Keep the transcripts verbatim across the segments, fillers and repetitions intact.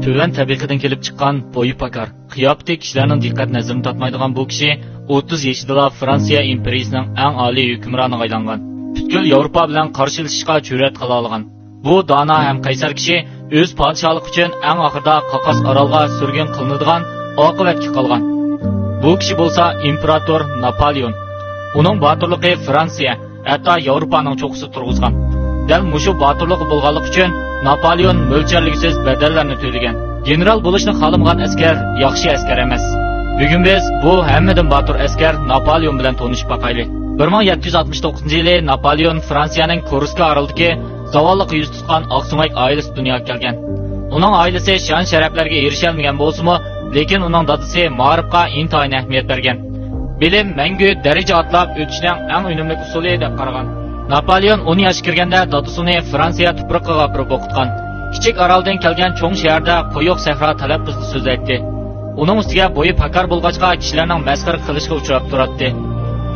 تۆۋەن تەبىقىدىن كېلىپ چىققان بويى پاكار، قىياپىتى كىشىلەرنىڭ دىققەت نەزىرىنى تارتمايدىغان بۇ كىشى ئوتتۇز يېشىدىلا فرانسىيە ئىمپېرىيىسىنىڭ ئەڭ ئالىي ھۆكۈمرانىغا ئايلانغان. پۈتكۈل ياۋروپا بىلەن قارشىلىشىشقا جۈرئەت قىلالىغان. بۇ دانا ھەم قەيسەر كىشى ئۆز پادىشاھلىقى ئۈچۈن ئەڭ ئاخىرىدا قاقاس ئارالغا سۈرگۈن قىلىنىدىغان ئاقىۋەتكە قالغان. بۇ كىشى بولسا ئىمپېراتور ناپالېئون. ئۇنىڭ باتۇرلۇقى فرانسىيە، ھەتتا ياۋروپانىڭ چوققىسىدا تۇرغۇزغان. دەل مۇشۇ باتۇرلۇقى بولغانلىقى ئۈچۈن ناپالېئون مۆلچەرلىگۈسىز بەدەللەرنى تۆلىگەن. گېنېرال بولۇشنى خالىمىغان ئەسكەر ياخشى ئەسكەر ئەمەس. بۈگۈن بىز بۇ ھەممىدىن باتۇر ئەسكەر ناپالېئون بىلەن تونۇشۇپ باقايلى. بىر مىڭ يەتتە يۈز ئاتمىش توققۇزىنچى يىلى ناپالېئون فرانسىيەنىڭ كورسىكا ئارىلىدىكى زاۋاللىققا يۈز تۇتقان ئاقسۆڭەك ئائىلىسىدە دۇنياغا كەلگەن. ئۇنىڭ ئائىلىسى شان-شەرەپلەرگە ئېرىشەلمىگەن بولسىمۇ، لېكىن ئۇنىڭ دادىسى مائارىپقا ئىنتايىن ئەھمىيەت بەرگەن. بىلىم مەڭگۈ دەرىجە ئاتلاپ ئۆتۈشنىڭ ئەڭ ئۈنۈملۈك ئۇسۇلى دەپ قارىغان. ناپالېئون ئون ياشقا كىرگەندە دادىسى ئۇنى فرانسىيە تۇپرىقىغا ئاپىرىپ ئوقۇتقان. كىچىك ئارالدىن كەلگەن چوڭ شەھەردە قويۇق سەھرا تەلەپپۇزدا سۆزلەيتتى. ئۇنىڭ ئۈستىگە بويى پاكار بولغاچقا، كىشىلەرنىڭ مەسخىرە قىلىشىغا ئۇچراپ تۇراتتى.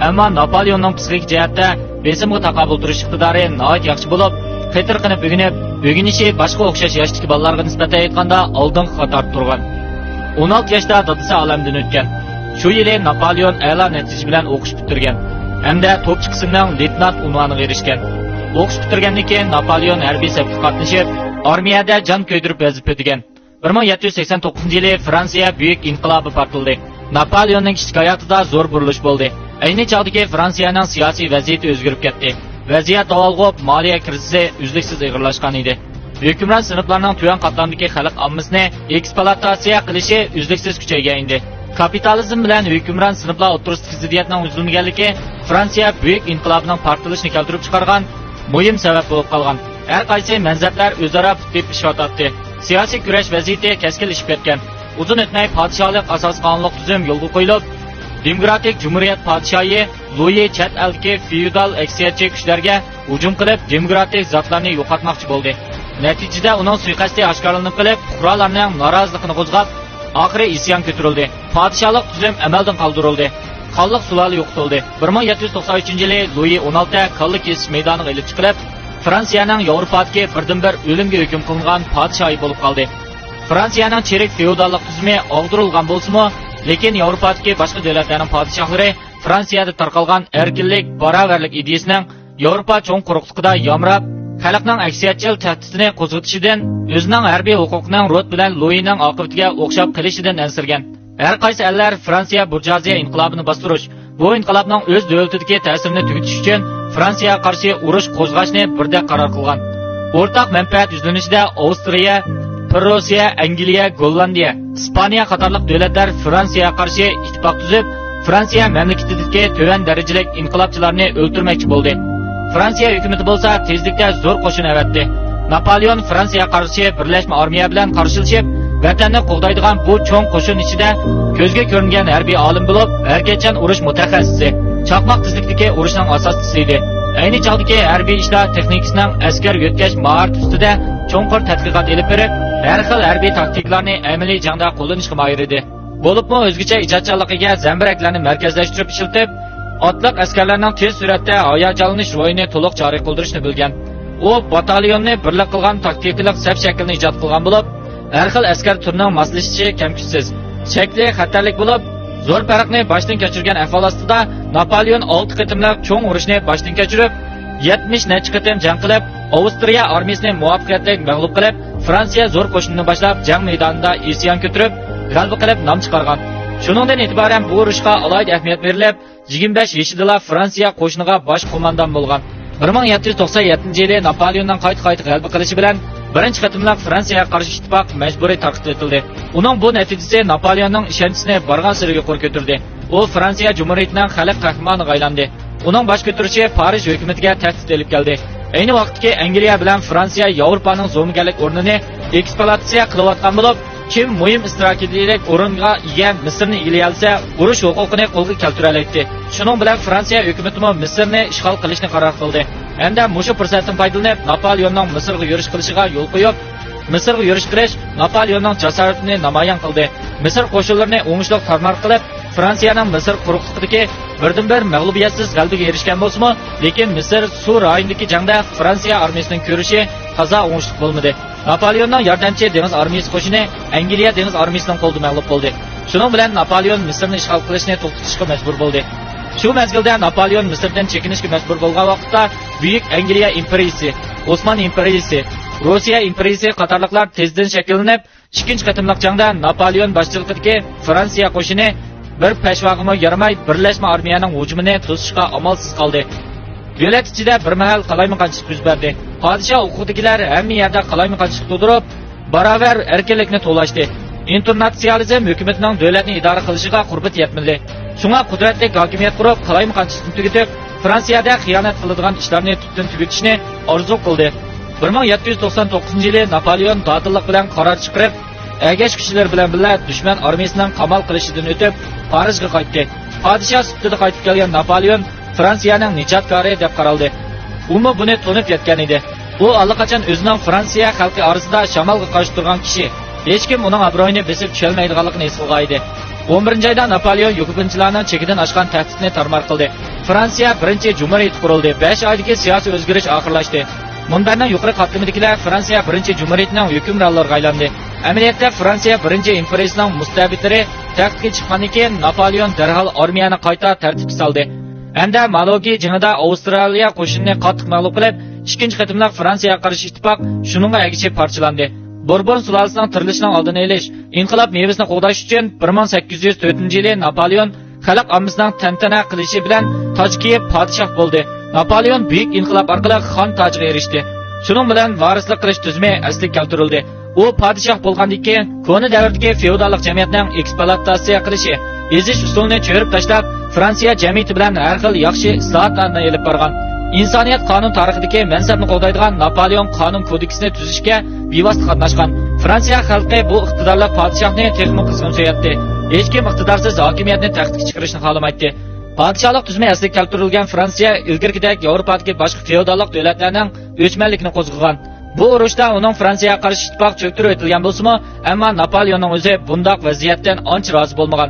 ئەمما ناپالېئوننىڭ پسىخىك جەھەتتە بېسىمغا تاقابىل تۇرۇش ئىقتىدارى ناھايىتى ياخشى بولۇپ، قېتىرقىنىپ ئۆگىنىپ، ئۆگىنىشى باشقا ئوخشاش ياشتىكى بالىلارغا نىسبەتەن ئېيتقاندا ئالدىنقى قاتاردا تۇرغان. ئون ئالتە ياشتا دادىسى ئالەمدىن ئۆتكەن. شۇ يىلى ناپالېئون ئەلا نەتىجە بىلەن ئوقۇش پۈتتۈرگەن ھەمدە توپچى قىسىمنىڭ لېيتېنانت ئۇنۋانىغا ئېرىشكەن. ئوقۇش پۈتتۈرگەندىن كېيىن ناپالېئون ھەربىي سەپكە قاتنىشىپ، ئارمىيەدە جان كۆيدۈرۈپ ۋەزىپە ئۆتىگەن. بىر مىڭ يەتتە يۈز سەكسەن توققۇزىنچى يىلى فرانسىيە بۈيۈك ئىنقىلابى پارتلىدى. ناپالېئوننىڭ كىشىلىك ھاياتىدا زور بۇرۇلۇش بولدى. ئەينى چاغدىكى فرانسىيەنىڭ سىياسىي ۋەزىيىتى ئۆزگىرىپ كەتتى. ۋەزىيەت داۋالغۇپ، مالىيە كىرىزىسى ئۈزلۈكسىز ئېغىرلاشقان ئىدى. ھۆكۈمران سىنىپلارنىڭ تۆۋەن قاتلامدىكى خەلق ئاممىسىنى ئېكسپلۇئاتاتسىيە قىلىشى ئۈزلۈكسىز كۈچەيگەن ئىدى. كاپىتالىزم بىلەن ھۆكۈمران سىنىپلار ئوتتۇرىسىدىكى زىددىيەتنىڭ ئۈزۈلمىگەنلىكى فرانسىيە بۈيۈك ئىنقىلابىنىڭ پارتلىشىنى كەلتۈرۈپ چىقارغان مۇھىم سەۋەب بولۇپ قالغان. ھەر قايسى مەزھەپلەر ئۆزئارا پۇت تېپىشىۋاتاتتى. سىياسىي كۈرەش ۋەزىيىتى كەسكىنلىشىپ كەتكەن. ئۇزۇن ئۆتمەي پادىشاھلىق ئاساسىي قانۇنلۇق تۈزۈم يولغا قويۇلۇپ، دېموكراتىك جۇمھۇرىيەت پادىشاھى لۇيى چەت ئەلدىكى فېئودال ئەكسىيەتچى كۈچلەرگە ھۇجۇم قىلىپ، دېموكراتىك زاتلارنى يوقاتماقچى بولدى. نەتىجىدە ئۇنىڭ سۇيىقەستى ئاشكارىلىنىپ قېلىپ، پۇقرالارنىڭ نارازىلىقىنى قوزغاپ، ئاخىرى ئىسيان كۆتۈرۈلدى. پادىشاھلىق تۈزۈم ئەمەلدىن قالدۇرۇلدى. خانلىق سۇلالە يوقىتىلدى. بىر مىڭ يەتتە يۈز توقسان ئۈچىنچى يىلى لۇيى ئون ئالتە كاللا كېسىش مەيدانىغا ئېلىپ چىقىلىپ، فرانسىيەنىڭ ياۋروپادىكى بىردىنبىر ئۆلۈمگە ھۆكۈم قىلىنغان پادىشاھى بولۇپ قالدى. فرانسىيەنىڭ چىرىك فېئوداللىق تۈزۈمى ئاغدۇرۇلغان بولسىمۇ، لېكىن ياۋروپادىكى باشقا دۆلەتلەرنىڭ پادىشاھلىرى فرانسىيەدە تارقالغان ئەركىنلىك، باراۋەرلىك ئىدىيىسىنىڭ ياۋروپا چوڭ قۇرۇقلۇقىدا يامراپ، خەلقنىڭ ئەكسىيەتچىل تەھدىتىنى قوزغىتىشىدىن، ئۆزىنىڭ ھەربىي ھوقۇقىنىڭ رود بىلەن لۇيىنىڭ ئاقىۋىتىگە ئوخشاپ قېلىشىدىن ئەنسىرىگەن. ھەر قايسى ئەللەر فرانسىيە بۇرژۇئازىيە ئىنقىلابىنى باستۇرۇش، بۇ ئىنقىلابنىڭ ئۆز دۆلىتىدىكى تەسىرىنى تۈگىتىش ئۈچۈن فرانسىيەگە قارشى ئۇرۇش قوزغاشنى بىردەك قارار قىلغان. ئورتاق مەنپەئەت يۈزلىنىشىدە ئاۋسترىيە، پىروسىيە، ئەنگلىيە، گوللاندىيە، ئىسپانىيە قاتارلىق دۆلەتلەر فرانسىيەگە قارشى ئىتتىپاق تۈزۈپ، فرانسىيە مەملىكىتىدىكى تۆۋەن دەرىجىلىك ئىنقىلابچىلارنى ئۆلتۈرمەكچى بولدى. فرانسىيە ھۆكۈمىتى بولسا تېزلىكتە زور قوشۇن ئەۋەتتى. ناپالېئون فرانسىيەگە قارشى بىرلەشمە ئارمىيە بىلەن قارشىلىشىپ، ۋەتەننى قوغدايدىغان بۇ چوڭ قوشۇن ئىچىدە كۆزگە كۆرۈنگەن ھەربىي ئالىم بولۇپ، ھەرىكەتچان ئۇرۇش مۇتەخەسسىسى، چاقماق تېزلىكتىكى ئۇرۇشنىڭ ئاساسچىسى ئىدى. ئەينى چاغدىكى ھەربىي ئىشلار تېخنىكىسىنىڭ ئەسكەر يۆتكەش ماھارىتى ئۈستىدە چوڭقۇر تەتقىقات ئېلىپ بېرىپ، ھەر خىل ھەربىي تاكتىكىلارنى ئەمەلىي جەڭدە قوللىنىشقا ماھىر ئىدى. بولۇپمۇ ئۆزگىچە ئىجادچانلىقىغا زەمبىرەكلەرنى مەركەزلەشتۈرۈپ ئىشلىتىپ، ئاتلىق ئەسكەرلەرنىڭ تېز سۈرئەتتە ھاياجانلىنىش روھىنى تولۇق جارى قىلدۇرۇشنى بىلگەن. ئۇ باتاليوننى بىرلىك قىلغان تاكتىكىلىق سەپ شەكلىنى ئىجاد قىلغان بولۇپ، ھەر خىل ئەسكەر تۈرىنىڭ ماسلىشىشى كەم-كۈچسىز، شەكلى خەتەرلىك بولۇپ، زور پەرقنى باشتىن كەچۈرگەن ئەھۋال ئاستىدا ناپالېئون ئالتە قېتىملىق چوڭ ئۇرۇشنى باشتىن كەچۈرۈپ، يەتمىش نەچچە قېتىم جەڭ قىلىپ، ئاۋسترىيە ئارمىيىسىنى مۇۋەپپەقىيەتلىك مەغلۇپ قىلىپ، فرانسىيە زور قوشۇنىنى باشلاپ جەڭ مەيدانىدا ئىسيان كۆتۈرۈپ، غەلىبە قىلىپ نام چىقارغان. شۇنىڭدىن ئېتىبارەن بۇ ئۇرۇشقا ئالاھىدە ئەھمىيەت بېرىلىپ، يىگىرمە بەش يېشىدىلا فرانسىيە قوشۇنىغا باش قوماندان بولغان. بىر مىڭ يەتتە يۈز توقسان يەتتىنچى يىلى ناپالېئوننىڭ قايتا-قايتا غەلىبە قىلىشى بىلەن بىرىنچى قېتىملىق فرانسىيەگە قارشى ئىتتىپاق مەجبۇرىي تارقىتىۋېتىلدى. ئۇنىڭ بۇ نەتىجىسى ناپالېئوننىڭ ئىشەنچىسىنى بارغانسېرى يۇقىرى كۆتۈردى. ئۇ فرانسىيە جۇمھۇرىيىتىنىڭ خەلق قەھرىمانىغا ئايلاندى. ئۇنىڭ باش كۆتۈرۈشى پارىژ ھۆكۈمىتىگە تەھدىت ئېلىپ كەلدى. ئەينى ۋاقىتتىكى ئەنگلىيە بىلەن فرانسىيە ياۋروپانىڭ زومىگەرلىك ئورنىنى ئېكسپلۇئاتاتسىيە قىلىۋاتقان بولۇپ، كىم مۇھىم ئىستراتېگىيەلىك ئورۇنغا ئىگە مىسىرنى ئىگىلىيەلىسە، ئۇرۇش ھوقۇقىنى قولغا كەلتۈرەلەيتتى. شۇنىڭ بىلەن فرانسىيە ھۆكۈمىتىمۇ مىسىرنى ئىشغال قىلىشنى قارار قىلدى ھەمدە مۇشۇ پۇرسەتتىن پايدىلىنىپ، ناپالېئوننىڭ مىسىرغا يۈرۈش قىلىشىغا يول قويۇپ، مىسىرغا يۈرۈش قىلىش ناپالېئوننىڭ جاسارىتىنى نامايان قىلدى. مىسىر قوشۇنلىرىنى ئوڭۇشلۇق تارمار قىلىپ، فرانسىيەنىڭ مىسىر قۇرۇقلۇقىدىكى بىردىنبىر مەغلۇبىيەتسىز غەلىبىگە ئېرىشكەن بولسىمۇ، لېكىن مىسىر سۇ رايونىدىكى جەڭدە فرانسىيە ئارمىيىسىنىڭ كۈرىشى تازا ئوڭۇشلۇق بولمىدى. ناپالېئوننىڭ ياردەمچى دېڭىز ئارمىيىسى قوشۇنى ئەنگلىيە دېڭىز ئارمىيىسىنىڭ قولىدا مەغلۇپ بولدى. شۇنىڭ بىلەن ناپالېئون مىسىرنى ئىشغال قىلىشنى توختىتىشقا مەجبۇر بولدى. شۇ مەزگىلدە ناپالېئون مىسىردىن چېكىنىشكە مەجبۇر بولغان ۋاقىتتا، بۈيۈك ئەنگلىيە ئىمپېرىيىسى، ئوسمان ئىمپېرىيىسى، روسىيە ئىمپېرىيىسى قاتارلىقلار تېزدىن شەكىللىنىپ، ئىككىنچى قېتىملىق جەڭدە ناپالېئون باشچىلىقىدىكى فرانسىيە قوشۇنى بىر پەشۋاغىمۇ يارىماي، بىرلەشمە ئارمىيەنىڭ ھۇجۇمىنى توسۇشقا ئامالسىز قالدى. دۆلەت ئىچىدە بىر مەھەل قالايمىقانچىلىق يۈز بەردى. پادىشاھ ھوقۇقىدىكىلەر ھەممە يەردە قالايمىقانچىلىق تۇغدۇرۇپ، باراۋەر ئەركىنلىكنى توۋلاشتى. ئىنتېرناتسىيالىزم ھۆكۈمىتىنىڭ دۆلەتنى ئىدارە قىلىشىغا قۇربىتى يەتمىدى. شۇڭا قۇدرەتلىك ھاكىمىيەت قۇرۇپ، قالايمىقانچىلىقنى تۈگىتىپ، فرانسىيەدە خىيانەت قىلىدىغان ئىشلارنى تۈپتىن تۈگىتىشنى ئارزۇ قىلدى. بىر مىڭ يەتتە يۈز توقسان توققۇزىنچى يىلى ناپالېئون دادىللىق بىلەن قارار چىقىرىپ، ئەگەشكۈچىلىرى بىلەن بىللە دۈشمەن ئارمىيىسىنىڭ قامال قىلىشىدىن ئۆتۈپ، پارىژغا قايتتى. پادىشاھ سۈپىتىدە قايتىپ كەلگەن ناپالېئون فرانسىيەنىڭ نىجاتكارى دەپ قارالدى. ئۇمۇ بۇنى تونۇپ يەتكەن ئىدى. ئۇ ئاللىقاچان ئۆزىنىڭ فرانسىيە خەلقى ئارىسىدا شامالغا قارشى تۇرغان كىشى، ھېچكىم ئۇنىڭ ئابرۇيىنى بېسىپ چۈشەلمەيدىغانلىقىنى ھېس قىلغان ئىدى. ئون بىرىنچى ئايدا ناپالېئون ياكوبىنچىلارنىڭ چېكىدىن ئاشقان تەھدىتنى تارمار قىلدى. فرانسىيە بىرىنچى جۇمھۇرىيىتى قۇرۇلدى. بەش ئايدىكى سىياسىي ئۆزگىرىش ئاخىرلاشتى. مۇنبەرنىڭ يۇقىرى قاتلىمىدىكىلەر فرانسىيە بىرىنچى جۇمھۇرىيىتىنىڭ ھۆكۈمرانلىرىغا ئايلاندى. ئەمەلىيەتتە، فرانسىيە بىرىنچى ئىمپېرىيىسىنىڭ مۇستەبىتلىرى تەختكە چىققاندىن كېيىن، ناپالېئون دەرھال ئارمىيەنى قايتا تەرتىپكە سالدى ھەمدە مالوگى جېڭىدا ئاۋسترالىيە قوشۇنىنى قاتتىق مەغلۇپ قىلىپ، ئىككىنچى قېتىملىق فرانسىيەگە قارشى ئىتتىپاق شۇنىڭغا ئەگىشىپ پارچىلاندى. بوربون سۇلالىسىنىڭ تىرىلىشىنىڭ ئالدىنى ئېلىش، ئىنقىلاب مېۋىسىنى قوغداش ئۈچۈن بىر مىڭ سەككىز يۈز تۆتىنچى يىلى ناپالېئون خەلق ئاممىسىنىڭ تەنتەنە قىلىشى بىلەن تاج كىيىپ پادىشاھ بولدى. ناپالېئون بۈيۈك ئىنقىلاب ئارقىلىق خان تاجىغا ئېرىشتى. شۇنىڭ بىلەن ۋارىسلىق قىلىش تۈزۈمى ئەسلىگە كەلتۈرۈلدى. ئۇ پادىشاھ بولغاندىن كېيىن كونا دەۋردىكى فېئوداللىق جەمئىيەتنىڭ ئېكسپلۇئاتاتسىيە قىلىشى، ئېزىش ئۇسۇلىنى چۆرۈپ تاشلاپ، فرانسىيە جەمئىيىتى بىلەن ھەر خىل ياخشى ئىسلاھاتلارنى ئېلىپ بارغان. ئىنسانىيەت قانۇن تارىخىدىكى مەنسەپنى قوغدايدىغان ناپالېئون قانۇن كودېكسىنى تۈزۈشكە بىۋاسىتە قاتناشقان. فرانسىيە خەلقى بۇ ئىقتىدارلىق پادىشاھنى تېخىمۇ قىزغىن سۆيەتتى. ھېچكىم ئىقتىدارسىز ھاكىمىيەتنى تەختكە چىقىرىشنى خالىمايتتى. پادىشاھلىق تۈزۈمى ئەسلىگە كەلتۈرۈلگەن فرانسىيە ئىلگىرىكىدەك ياۋروپادىكى باشقا فېئوداللىق دۆلەتلەرنىڭ ئۆچمەنلىكىنى قوزغىغان. بۇ ئۇرۇشتا ئۇنىڭ فرانسىيەگە قارشى ئىتتىپاق چۆكتۈرۈۋېتىلگەن بولسىمۇ، ئەمما ناپالېئوننىڭ ئۆزى بۇنداق ۋەزىيەتتىن ئانچە رازى بولمىغان.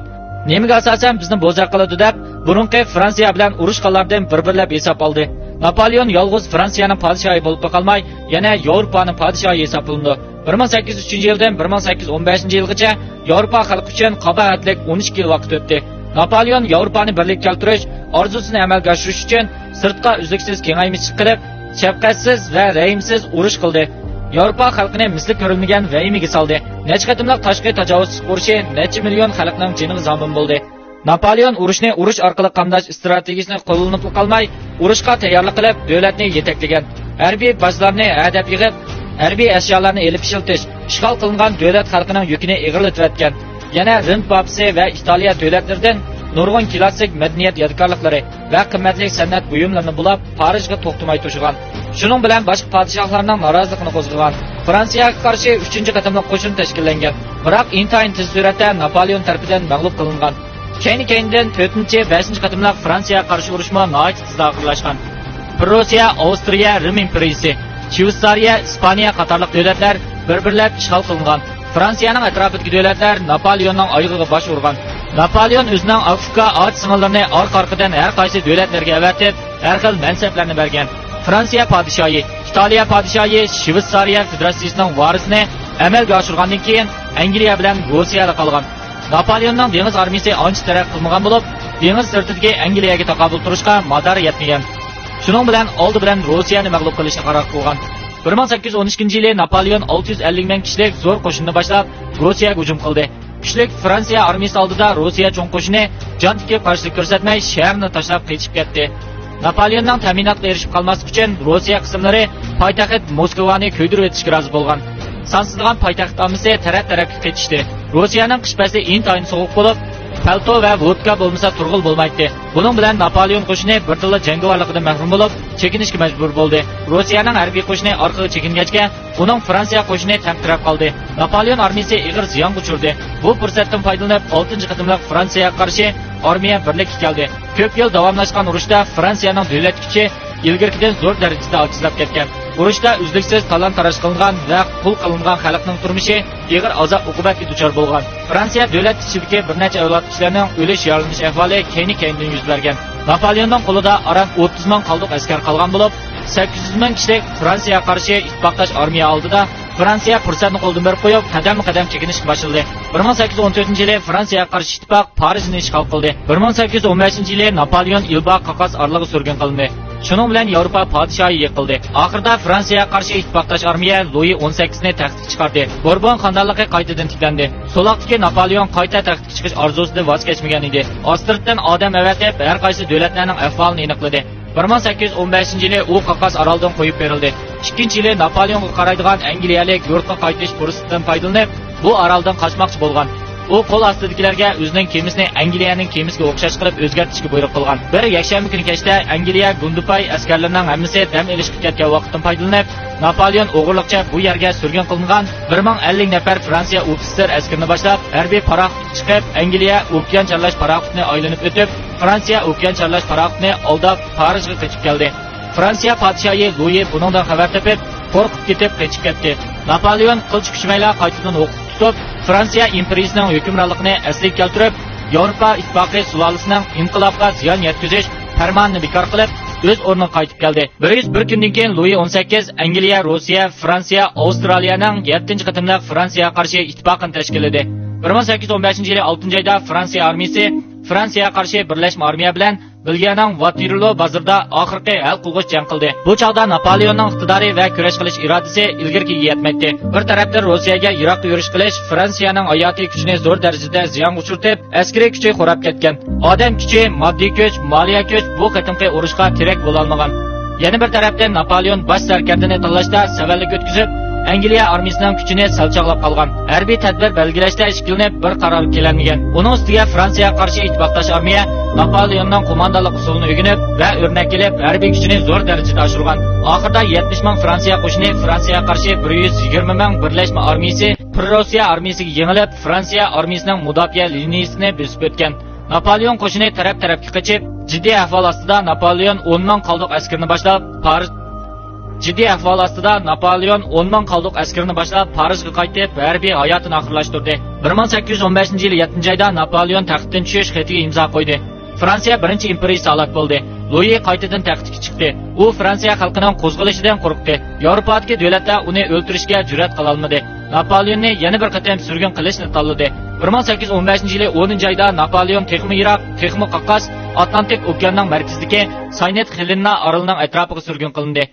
نېمىگە ئاساسەن بىزنى بوزەك قىلىدۇ دەپ، بۇرۇنقى فرانسىيە بىلەن ئۇرۇشقانلاردىن بىر-بىرلەپ ھېساب ئالدى. ناپالېئون يالغۇز فرانسىيەنىڭ پادىشاھى بولۇپلا قالماي، يەنە ياۋروپانىڭ پادىشاھى ھېسابلىنىدۇ. بىر مىڭ سەككىز يۈز ئۈچىنچى يىلدىن بىر مىڭ سەككىز يۈز ئون بەشىنچى يىلغىچە ياۋروپا خەلقى ئۈچۈن قاباھەتلىك ئون ئىككى يىل ۋاقىت ئۆتتى. ناپالېئون ياۋروپانى بىرلىككە كەلتۈرۈش ئارزۇسىنى ئەمەلگە ئاشۇرۇش ئۈچۈن سىرتقا ئۈزلۈكسىز كېڭەيمىچىلىك قىلىپ، شەپقەتسىز ۋە رەھىمسىز ئۇرۇش قىلدى. ياۋروپا خەلقىنى مىسلى كۆرۈلمىگەن ۋەھىمىگە سالدى. نەچچە قېتىملىق تاشقى تاجاۋۇزچىلىق ئۇرۇشى نەچچە مىليون خەلقنىڭ جېنىغا زامىن بولدى. ناپالېئون ئۇرۇشنى ئۇرۇش ئارقىلىق قامداش ئىستراتېگىيىسىنى قوللىنىپلا قالماي، ئۇرۇشقا تەييارلىق قىلىپ، دۆلەتنى يېتەكلىگەن. ھەربىي باجلارنى ھەدەپ يىغىپ، ھەربىي ئەشيالارنى ئېلىپ ئىشلىتىش، ئىشغال قىلىنغان دۆلەت خەلقىنىڭ يۈكىنى ئېغىرلىتىۋەتكەن. يەنە رىم پاپىسى ۋە ئىتالىيە دۆلەتلىرىدىن نۇرغۇن كلاسسىك مەدەنىيەت يادىكارلىقلىرى ۋە قىممەتلىك سەنئەت بۇيۇملىرىنى بۇلاپ، پارىژغا توختىماي توشۇغان. شۇنىڭ بىلەن باشقا پادىشاھلارنىڭ نارازىلىقىنى قوزغىغان. فرانسىيەگە قارشى ئۈچىنچى قېتىملىق قوشۇن تەشكىللەنگەن، بىراق ئىنتايىن تېز سۈرئەتتە ناپالېئون تەرىپىدىن مەغلۇپ قىلىنغان. كەينى-كەينىدىن تۆتىنچى، بەشىنچى قېتىملىق فرانسىيەگە قارشى ئۇرۇشمۇ ناھايىتى تېزلا ئاخىرلاشقان. پرۇسسىيە، ئاۋسترىيە، رىم ئىمپېرىيىسى، شۋېتسارىيە، ئىسپانىيە قاتارلىق دۆلەتلەر بىر-بىرلەپ ئىشغال قىلىنغان. فرانسىيەنىڭ ئەتراپىدىكى دۆلەتلەر ناپالېئوننىڭ ئايىغىغا باش ئۇرغان. ناپالېئون ئۆزىنىڭ ئاكا-ئۇكا، ئاچا-سىڭىللىرىنى ئارقا-ئارقىدىن ھەر قايسى دۆلەتلەرگە ئەۋەتىپ، ھەر خىل مەنسەپلەرنى بەرگەن. فرانسىيە پادىشاھى، ئىتالىيە پادىشاھى، شۋېتسارىيە فېدېراتسىيىسىنىڭ ۋارىسىنى ئەمەلگە ئاشۇرغاندىن كېيىن، ئەنگلىيە بىلەن روسىيەدە قالغان. ناپالېئوننىڭ دېڭىز ئارمىيىسى ئانچە تەرەققىي قىلمىغان بولۇپ، دېڭىز سىرتىدىكى ئەنگلىيەگە تاقابىل تۇرۇشقا مادارى يەتمىگەن. شۇنىڭ بىلەن ئالدى بىلەن روسىيەنى مەغلۇپ قىلىشنى قارار قىلغان. بىر مىڭ سەككىز يۈز ئون ئىككىنچى يىلى ناپالېئون ئالتە يۈز ئەللىك مىڭ كىشىلىك زور قوشۇننى باشلاپ، روسىيەگە ھۇجۇم قىلدى. كۈچلۈك فرانسىيە ئارمىيىسى ئالدىدا روسىيە چوڭ قوشۇنى جان تىكىپ قارشىلىق كۆرسەتمەي، شەھەرنى تاشلاپ قېچىپ كەتتى. ناپالېئوننىڭ تەمىناتقا ئېرىشىپ قالماسلىق ئۈچۈن، روسىيە قىسىملىرى پايتەخت موسكۋانى كۆيدۈرۈۋېتىشكە رازى بولغان. سانسىزلىغان پايتەخت ئاممىسى تەرەپ-تەرەپكە قېچىشتى. روسىيەنىڭ قىش پەسلى ئىنتايىن سوغۇق بولۇپ، پەلتو ۋە ۋودكا بولمىسا تۇرغىلى بولمايتتى. بۇنىڭ بىلەن ناپالېئون قوشۇنى بىردىنلا جەڭگىۋارلىقىدىن مەھرۇم بولۇپ، چېكىنىشكە مەجبۇر بولدى. روسىيەنىڭ ھەربىي قوشۇنى ئارقىغا چېكىنگەچكە، ئۇنىڭ فرانسىيە قوشۇنى تەمتىرەپ قالدى. ناپالېئون ئارمىيىسى ئېغىر زىيانغا ئۇچرىدى. بۇ پۇرسەتتىن پايدىلىنىپ، ئالتىنچى قېتىملىق فرانسىيەگە قارشى ئارمىيە بىرلىككە كەلدى. كۆپ يىل داۋاملاشقان ئۇرۇشتا فرانسىيەنىڭ دۆلەت كۈچى ئىلگىرىكىدىن زور دەرىجىدە ئاجىزلاپ كەتكەن. ئۇرۇشتا ئۈزلۈكسىز تالان-تاراج قىلىنغان ۋە قۇل قىلىنغان خەلقنىڭ تۇرمۇشى ئېغىر ئازاب-ئوقۇبەتكە دۇچار بولغان. فرانسىيە دۆلەت ئىچىدىكى بىر نەچچە ئەۋلاد كىشىلەرنىڭ ئۆلۈش، يارىلىنىش ئەھۋالى كەينى-كەينىدىن يۈز بەرگەن. ناپالېئوننىڭ قولىدا ئاران ئوتتۇز مىڭ قالدۇق ئەسكەر قالغان بولۇپ، سەككىز يۈز مىڭ كىشىلىك فرانسىيەگە قارشى ئىتتىپاقداش ئارمىيە ئالدىدا فرانسىيە پۇرسەتنى قولدىن بېرىپ قويۇپ، قەدەممۇ قەدەم چېكىنىشكە باشلىدى. بىر مىڭ سەككىز يۈز ئون تۆتىنچى يىلى فرانسىيەگە قارشى ئىتتىپاق پارىژنى ئىشغال قىلدى. بىر مىڭ سەككىز يۈز ئون بەشىنچى يىلى ناپالېئون ئېلبا قاقاس ئارىلىغا سۈرگۈن قىلىندى. شۇنىڭ بىلەن ياۋروپا پادىشاھى يىقىلدى. ئاخىرىدا فرانسىيەگە قارشى ئىتتىپاقداش ئارمىيە لۇيى ئون سەككىزنى تەختكە چىقاردى. بوربون خانلىقى قايتىدىن تىكلەندى. سولاقتىكى ناپالېئون قايتا تەختكە چىقىش ئارزۇسىدىن ۋاز كەچمىگەن ئىدى. ئاستىرتتىن ئادەم ئەۋەتىپ، ھەر قايسى دۆلەتلەرنىڭ ئەھۋالىنى ئېنىقلىدى. بىر مىڭ سەككىز يۈز ئون بەشىنچى يىلى ئۇ قاقاس ئارالدىن قويۇپ بېرىلدى. ئىككىنچى يىلى ناپالېئونغا قارايدىغان ئەنگلىيەلىك يۇرتقا قايتىش پۇرسىتىدىن پايدىلىنىپ، بۇ ئارالدىن قاچماقچى بولغان. ئۇ قول ئاستىدىكىلەرگە ئۆزىنىڭ كېمىسىنى ئەنگلىيەنىڭ كېمىسىگە ئوخشاش قىلىپ ئۆزگەرتىشكە بۇيرۇق قىلغان. بىر يەكشەنبە كۈنى كەچتە ئەنگلىيە گۇندىپاي ئەسكەرلىرىنىڭ ھەممىسى دەم ئېلىشقا كەتكەن ۋاقىتتىن پايدىلىنىپ، ناپالېئون ئوغرىلىقچە بۇ يەرگە سۈرگۈن قىلىنغان بىر مىڭ ئەللىك نەپەر فرانسىيە ئوفىتسېر ئەسكىرىنى باشلاپ، ھەربىي پاراخوتقا چىقىپ، ئەنگلىيە ئوكيان چارلاش پاراخوتىنى ئايلىنىپ ئۆتۈپ، فرانسىيە ئوكيان چارلاش پاراخوتىنى ئالداپ، پارىژغا قېچىپ كەلدى. فرانسىيە پادىشاھى لۇيى بۇنىڭدىن خەۋەر تېپىپ، قورقۇپ كېتىپ قېچىپ كەتتى. ناپالېئون قىلچە كۈچىمەيلا قايتىدىن ھوقۇق تۇتۇپ، فرانسىيە ئىمپېرىيىسىنىڭ ھۆكۈمرانلىقىنى ئەسلىگە كەلتۈرۈپ، ياۋروپا ئىتتىپاقى سۇلالىسىنىڭ ئىنقىلابقا زىيان يەتكۈزۈش پەرمانىنى بىكار قىلىپ، ئۆز ئورنىغا قايتىپ كەلدى. بىر يۈز بىر كۈندىن كېيىن لۇيى ئون سەككىز ئەنگلىيە، روسىيە، فرانسىيە، ئاۋسترالىيەنىڭ يەتتىنچى قېتىملىق فرانسىيەگە قارشى ئىتتىپاقىنى تەشكىللىدى. بىر مىڭ سەككىز يۈز ئون بەشىنچى يىلى ئالتىنچى ئايدا فرانسىيە ئارمىيىسى فرانسىيەگە قارشى بىرلەشمە ئارمىيە بىلەن بېلگىيەنىڭ ۋاتېرلو بازىرىدا ئاخىرقى ھەل قىلغۇچ جەڭ قىلدى. بۇ چاغدا ناپالېئوننىڭ ئىقتىدارى ۋە كۈرەش قىلىش ئىرادىسى ئىلگىرىكىگە يەتمەيتتى. بىر تەرەپتىن روسىيەگە يىراققا يۈرۈش قىلىش فرانسىيەنىڭ ھاياتىي كۈچىنى زور دەرىجىدە زىيانغا ئۇچرىتىپ، ئەسكىرىي كۈچى خوراپ كەتكەن. ئادەم كۈچى، ماددىي كۈچ، مالىيە كۈچ بۇ قېتىمقى ئۇرۇشقا تىرەك بولالمىغان. يەنە بىر تەرەپتىن ناپالېئون باش سەركەردىنى تاللاشتا سەۋەنلىك ئۆتكۈزۈپ، ئەنگلىيە ئارمىيىسىنىڭ كۈچىنى سەل چاغلاپ قالغان. ھەربىي تەدبىر بەلگىلەشتە ئىككىلىنىپ، بىر قارارغا كېلەلمىگەن. ئۇنىڭ ئۈستىگە فرانسىيەگە قارشى ئىتتىپاقداش ئارمىيە ناپالېئوننىڭ قوماندانلىق ئۇسۇلىنى ئۆگىنىپ ۋە ئۆرنەك ئېلىپ، ھەربىي كۈچىنى زور دەرىجىدە ئاشۇرغان. ئاخىرىدا يەتمىش مىڭ فرانسىيە قوشۇنى فرانسىيەگە قارشى بىر يۈز يىگىرمە مىڭ بىرلەشمە ئارمىيىسى پروسىيە ئارمىيىسىگە يېڭىلىپ، فرانسىيە ئارمىيىسىنىڭ مۇداپىئە لىنىيىسىنى بۆسۈپ ئۆتكەن. ناپالېئون قوشۇنى تەرەپ-تەرەپكە قېچىپ، جىددىي ئەھۋال ئاستىدا ناپالېئون ئون مىڭ قالدۇق ئەسكىرىنى باشلاپ، پارىژ، جىددىي ئەھۋال ئاستىدا ناپالېئون ئون مىڭ قالدۇق ئەسكىرىنى باشلاپ، پارىژغا قايتىپ، ھەربىي ھاياتىنى ئاخىرلاشتۇردى. بىر مىڭ سەككىز يۈز ئون بەشىنچى يىلى يەتتىنچى ئايدا ناپالېئون تەختتىن چۈشۈش خېتىگە ئىمزا قويدى. فرانسىيە بىرىنچى ئىمپېرىيىسى ھالاك بولدى. لۇيى قايتىدىن تەختكە چىقتى. ئۇ فرانسىيە خەلقىنىڭ قوزغىلىشىدىن قورقتى. ياۋروپادىكى دۆلەتلەر ئۇنى ئۆلتۈرۈشكە جۈرئەت قىلالمىدى. ناپالېئوننى يەنە بىر قېتىم سۈرگۈن قىلىشنى تاللىدى. بىر مىڭ سەككىز يۈز ئون بەشىنچى يىلى ئونىنچى ئايدا ناپالېئون تېخىمۇ يىراق، تېخىمۇ قاقاس ئاتلانتىك ئوكياننىڭ مەركىزىدىكى ساينېت خېلىننا ئارىلىنىڭ ئەتراپىغا سۈرگۈن قىلىندى.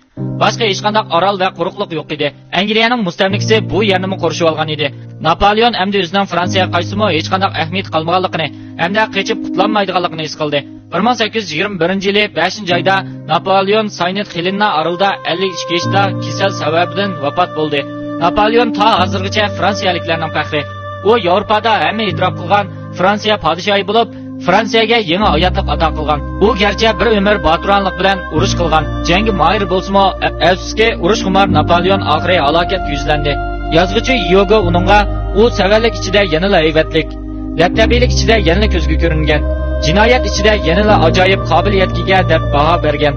باشقا ھېچقانداق ئارال ۋە قۇرۇقلۇق يوق ئىدى. ئەنگلىيەنىڭ مۇستەملىكىسى بۇ يەرنىمۇ قورشىۋالغان ئىدى. ناپالېئون ئەمدى ئۆزىنىڭ فرانسىيەگە قايتسىمۇ ھېچقانداق ئەھمىيىتى قالمىغانلىقىنى ھەمدە قېچىپ قۇتۇلالمايدىغانلىقىنى ھېس قىلدى. بىر مىڭ سەككىز يۈز يىگىرمە بىرىنچى يىلى بەشىنچى ئايدا ناپالېئون ساينېت خېلىننا ئارىلىدا ئەللىك ئىككى ياشتا كېسەل سەۋەبىدىن ۋاپات بولدى. ناپالېئون تا ھازىرغىچە فرانسىيەلىكلەرنىڭ پەخرى. ئۇ ياۋروپادا ھەممە ئېتىراپ قىلغان فرانسىيە پادىشاھى بولۇپ، فرانسىيەگە يېڭى ھاياتلىق ئاتا قىلغان. ئۇ گەرچە بىر ئۆمۈر باتۇرانلىق بىلەن ئۇرۇش قىلغان، جەڭگە ماھىر بولسىمۇ، ئەپسۇسكى، ئۇرۇشخۇمار ناپالېئون ئاخىرى ھالاكەتكە يۈزلەندى. يازغۇچى يوگو ئۇنىڭغا، ئۇ سەۋەنلىك ئىچىدە يەنىلا ھەيۋەتلىك، دەبدەبىلىك ئىچىدە يەنىلا كۆزگە كۆرۈنگەن، جىنايەت ئىچىدە يەنىلا ئاجايىپ قابىلىيەتكە ئىگە دەپ باھا بەرگەن.